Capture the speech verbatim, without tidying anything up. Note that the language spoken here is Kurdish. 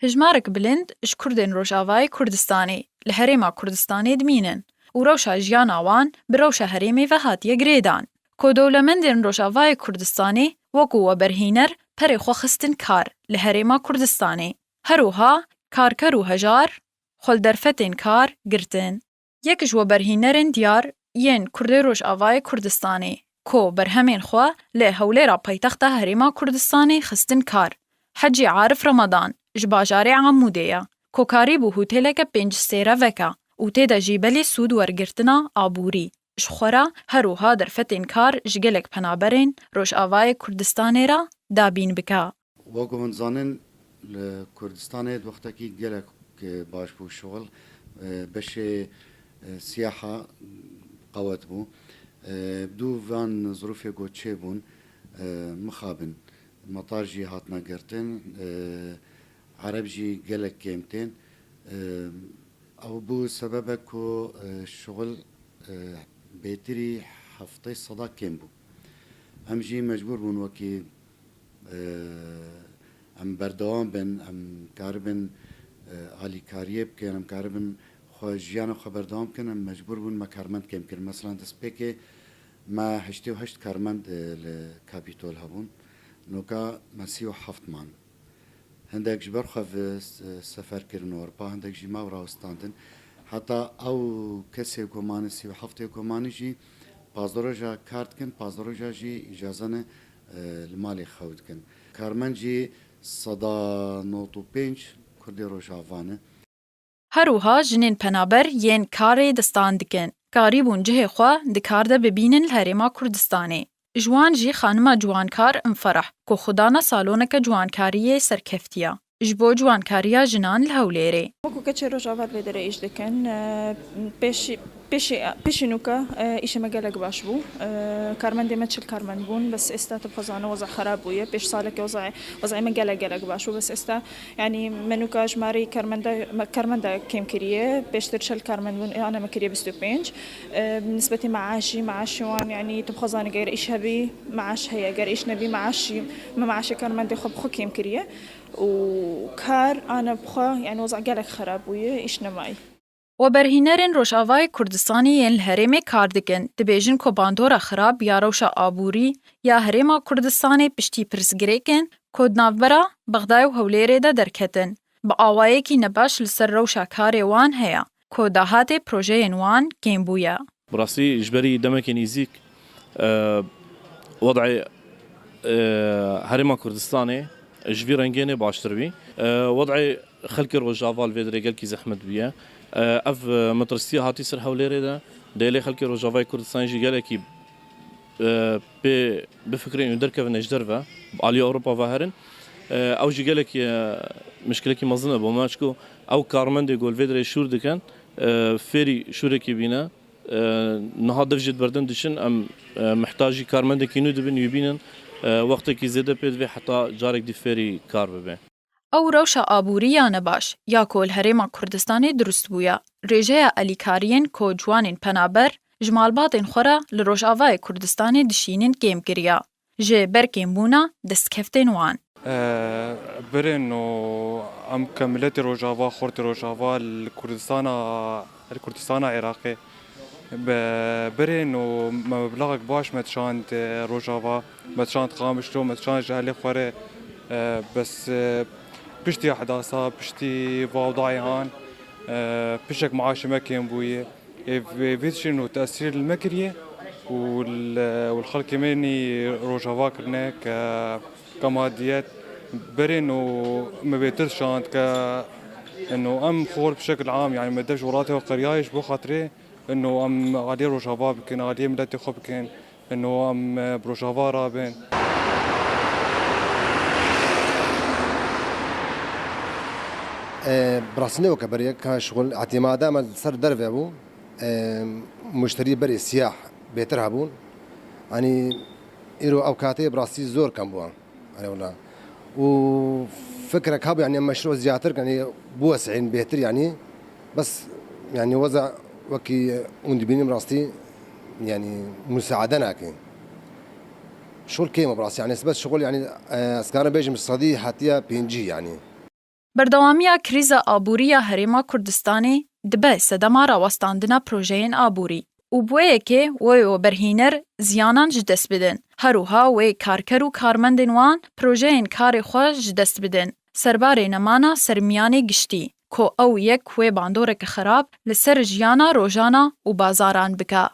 Hijmarek bilind ji Kurdên Rojavayê Kurdistanê li Herêma Kurdistanê dimînin û rewşa jiyana wan bi rewşa herêmê ve hatiye girêdan. Ku dewlemendên Rojavayê Kurdistanê wekû weberhîner perê xwe xistin kar li Herêma Kurdistanê. Her wiha karker û hejar xwe li derfetên kar girtin. Yek ji weberhînerên diyar yên Kurdê Rojavayê Kurdistanê ku berhemên xwe li Hewlêra paytexta Herêma Kurdistanê xistin kar, Hecî Arif Remadan ji bajarê Amûdê ye ku karîbû hotêleke pênc stêre veke û tê de jî belê sûd wergirtina aborî ji xwe re, her wiha derfetên kar ji gelek penaberên Rojavayê Kurdistanê re dabîn bike. Wek hûn zanin, li Kurdistanê di wextekî gelek, e, baş bû şixul. E, beşê, e, siyaha qewet bû. E, dû van zirûfê ku çêbûn, e, mixabin. Metar jî hatine girtin. E, Ereb jî gelek kêm tên. E, ew bû sebebek ku, e, şixul, e, bêtirî heftê seda kêm bû. Em jî mecbûr bûn wekî Em berdewam bin, em karibin, e, alîkariyê bikin, em karibin xwe, jiyana xwe berdewam bikin, em mecbûr bûn me karmend kêm kirin. Mesela destpêkê me heştê û heşt karmend, e, li Kapîtol hebûn. Noka me sî û heft man. Hindek ji ber xwe ve s-, sefer kirin Ewropa, hindek jî me rawestandin. Heta ew kesê ku mane, sî û heftê ku mane jî pazdeh roja kar dikin, pazdeh roja jî îcaze ne, e, li malê xew dikin. Karmend jî seda nod û pênc Kurdê Rojava ne. Her wiha jinên penaber yên karê destan dikin. Karîbûn cihê xwe di kar de bibînin li Herêma Kurdistanê. Ji wan jî xanima ciwankar Em Ferah, ku xwedana saloneke ciwankariyê serkeftiye. Ji bo ciwankariya jinan li Hewlêrê. Wekû keçê Rojava li vê derê îş dikin, e, pêşî, pêşî, pêşî nûka, e, îşê me gelek baş bû. E, karmendê me çil karmend bûn, bes êsta tu bi xwe zane weza xerab bûye. Pêş salekê weza, wezayê me gelek, gelek baş bû, bes êsta, yanî me nûka jimarê karmenda, me karmenda kêm kiriye. Pêştir çil karmend bûn, ana me kiriye bîst û pênc. E, nisbetê meaş jî, meaşê wan, yanî tu bi xwe zane ger îş hebî, meaş heye, ger îş nebî, meaş jî, me meaşê karmendê xwe bi xwe kêm kiriye. û kar ana bi xwe, yanî weza gelek xerab bûye, îş nemayî. Weberhînerên Rojavayê Kurdistanê yên li herêmê kar dikin, dibêjin ku bandora xirab ya rewşa aborî ya Herêma Kurdistanê piştî pirsgirêkên ku di navbera Bexdayê û Hewlêrê de derketin, bi awayekî nebaş li ser rewşa karê wan heye, ku dahatê projeyên wan kêm bûye. Bi rastî ji berî demekê nêzîk, e, wed'ê, e, Herêma Kurdistanê ji vî rengê nê baştir bî. E, wed'ê xelkê Rojava li vê derê gelkî zehmet bûye. E, ev, e, metirsiya hatî ser Hewlêrê de, dêlê xelkê Rojavayê Kurdistanê jî gelekî, e, pê bifikirên û derkevine ji derve, bi alî Ewropa ve herin. E, ew jî gelekî, e, mişkilekî mezin e bo me, çku ew karmendê ku li vê derê şûr dikin, e, fêrî şûrekî bîne. E, niha dev jê di berdin diçin, em, e, mihtacî karmendekî nû dibin, wî bînin, e, wextekî zêde pê divê heta carek dî fêrî kar bibe. Ew rewşa aborî ya nebaş ya ku li Herêma Kurdistanê dirust bûye, rêjeya alîkariyên ku ciwanên penaber ji malbatên xwe re li Rojavayê Kurdistanê dişînin kêm kiriye. Ji ber kêmbûna destkeftên wan. E, birên û em ke miletê Rojava, xortê Rojava li Kurdistana, li Kurdistana Iraqê, bi, birên û me meblağek baş me dişand, e, Rojava, me dişand Qamişlo, me dişand ji elê xwe re, e, bes, e, piştî ehdasa, piştî vawdayê han, e, pişek maaşê me kêm bûye. Ê vê, vê tiştên û tesîr li me kiriye û li, û li xelkê me nî Rojava kirine ke, ke madiyet berên û me bêtir şand ke, ino em xor bi şekil am, yanî me dev ji welatê xwe qeriyaye ji bo xatirê ino em aliyê Rojava bikin, aliyê miletê xwe bikin. Ino em, e, bi Rojava rabin. E, bi rastî ne weke berê, ka şixul îtîmada me li ser derve bû. E, muşterî berê siyah bêtir hebûn. Yanî îro ew katê bi rastî zor kem bû. Erê wela. Û fikrek hebû, yanî em meşrû ziyadtir, yanî biwesîn bêhtir, yanî bes, yanî weza wekî hûn dibînin rastî, yanî musaade nake. Şol kêm e bi rastî, yanî bes şixul, yanî, e, ez karim bêjim sedî hetiye pêncî, yanî. Berdewamiya krîza aborî ya Herêma Kurdistanê dibe sedema rawestandina projeyên aborî û bi wê yekê wê weberhîner ziyanan ji dest bidin. Her wiha wê karker û karmendên wan projeyên karê xwe ji dest bidin. Serbarê nemana ser miyanê giştî, ku ew yek wê bandoreke xerab li ser jiyana rojana û bazaran bike.